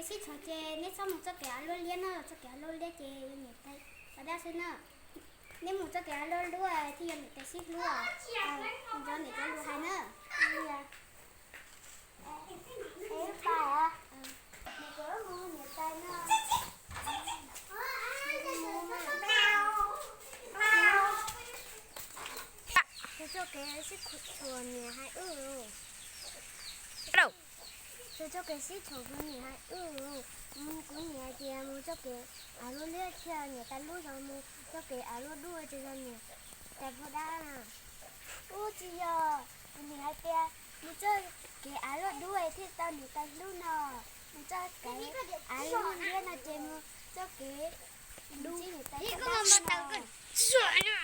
Sib tshuam ces neb txhob mus txoj kev av luaj liab na, txoj kev av luaj liab ces yog niam tais poj dab xwb na. Neb mus txoj kev av luaj luaj thiaj yog niam tais sib hlub. Nco niam cov lus hais na. Txoj kev sib tshuam niam hais wb. Txoj kev sib tshuam kuv niam hais wb. Kuv niam hais tias mus txoj kev av luaj liab thiaj niam tais hlub, yog mus txoj kev av luaj dub ces yog niam tais poj dab na. Ub, tsis yog, kuv niam hais tias mus txoj kev av luaj dub thiaj tau niam tais hlub no, mus txoj kev av luaj liab no ces mus txoj kev dub niam tais poj dab no. Tsis yog na,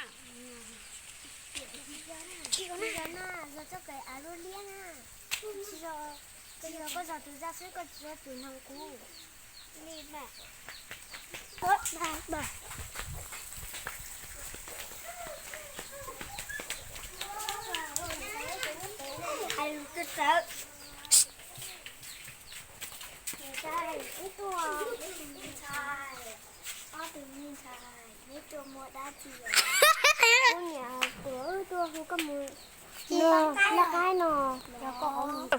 yog txoj kev av luaj liab na. Tsis yog, koj yog tus zaj xwb, koj tsis yog tus noog kuv li mas. Hais lus txawv txawv. Niam tais, wb tuaj, me ntxhais, ob tug me ntxhais, neb tuaj muaj dab tsi os? Kuv niam tuaj, wb tuaj hu koj mus laj qaib no, yog koj qhov mus.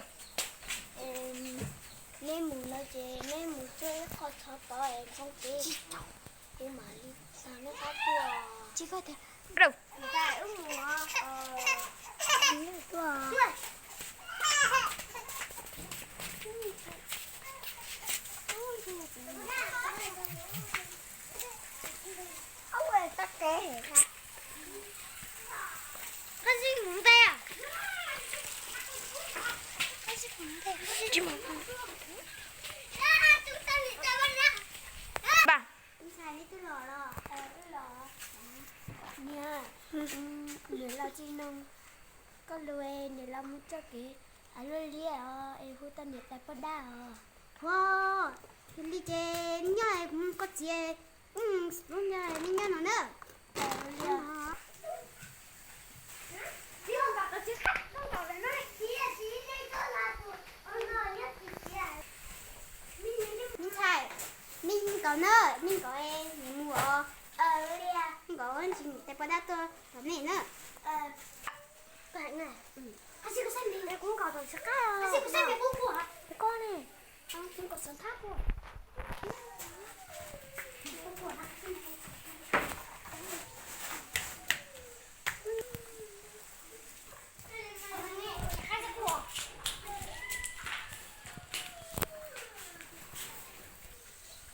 Neb mus lawm ces neb mus txog ib qho tod es nthoo kev, kuv mam li xa neb qab tuaj. Tsis koj tias, niam tais, wb mus tuaj. Niam, niam laus tsis noog koj lus, niam laus mus txoj kev av luaj liab os es hu tau niam tais poj dab os. Ua, yog li ces nyob kuv mus koj txiv, lub nyob, neb nyob no na. Me ntxhais, me nkaum na, me nkaum, neb mus os. Me nkaum, tsis niam tais poj dab tuaj tom nej na. Koj ne.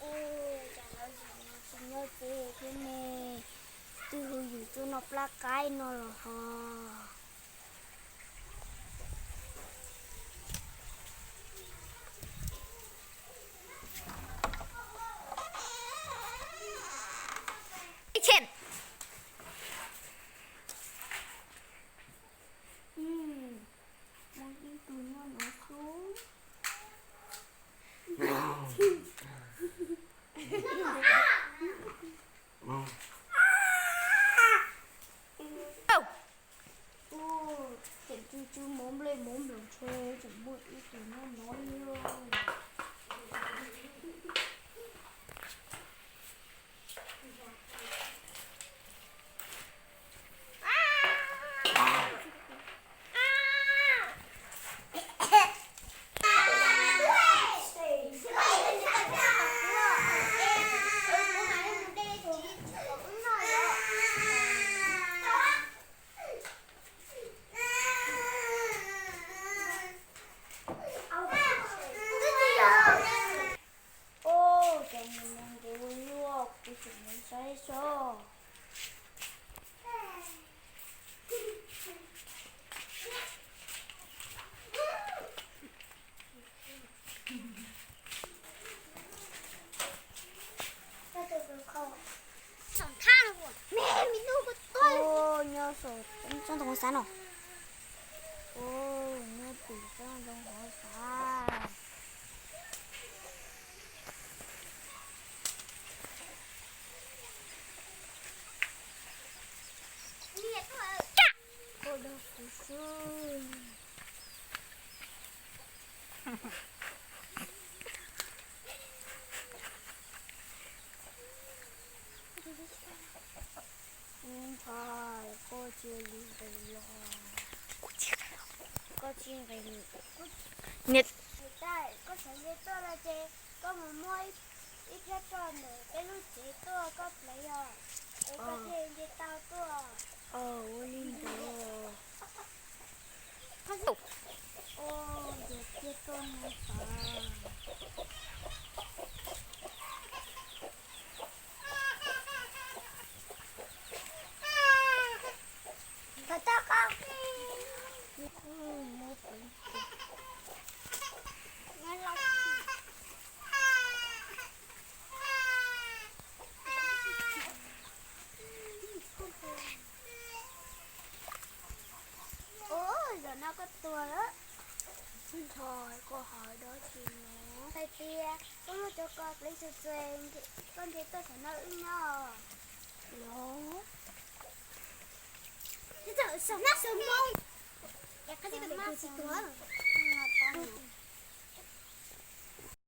Ua cas lawv zaum no tsis nyob tsev thiab ne? Twb hu yus tuaj noj plab qaib no los ho. Muaj ib tug nyob no xwb. Ua, tseem tsw tsw mov nplej mov nploos ntshe tseem muaj ib tug nyob no li. Ua, cas nws mus ntev ua luaj, kuv tseem mus saib seb. Ua, nyob saum tsob ntoo hauv xav no. Ua, nyob tim tsob ntoo hauv xav. Ua, dag kuv xwb. Niam tais, koj xav nce tuaj no ces koj mus muab ib, ib pliag tso ntawm peb lub tsev tuaj koj pleev yog, es koj thiaj nce tau tuaj. Ua li ntawd. Ua, ntsia kiag tuaj no xav. Thov txog koj. Ua, zaum no koj tuag lawm. Nthos koj hais dab tsi no? Hais tias koj muab cov kos pleev txuas txuas, koj nce tuaj saum no wb nyob. Los, txawm saum nab saum moo, es qhov tsis tuag, tsis tuag.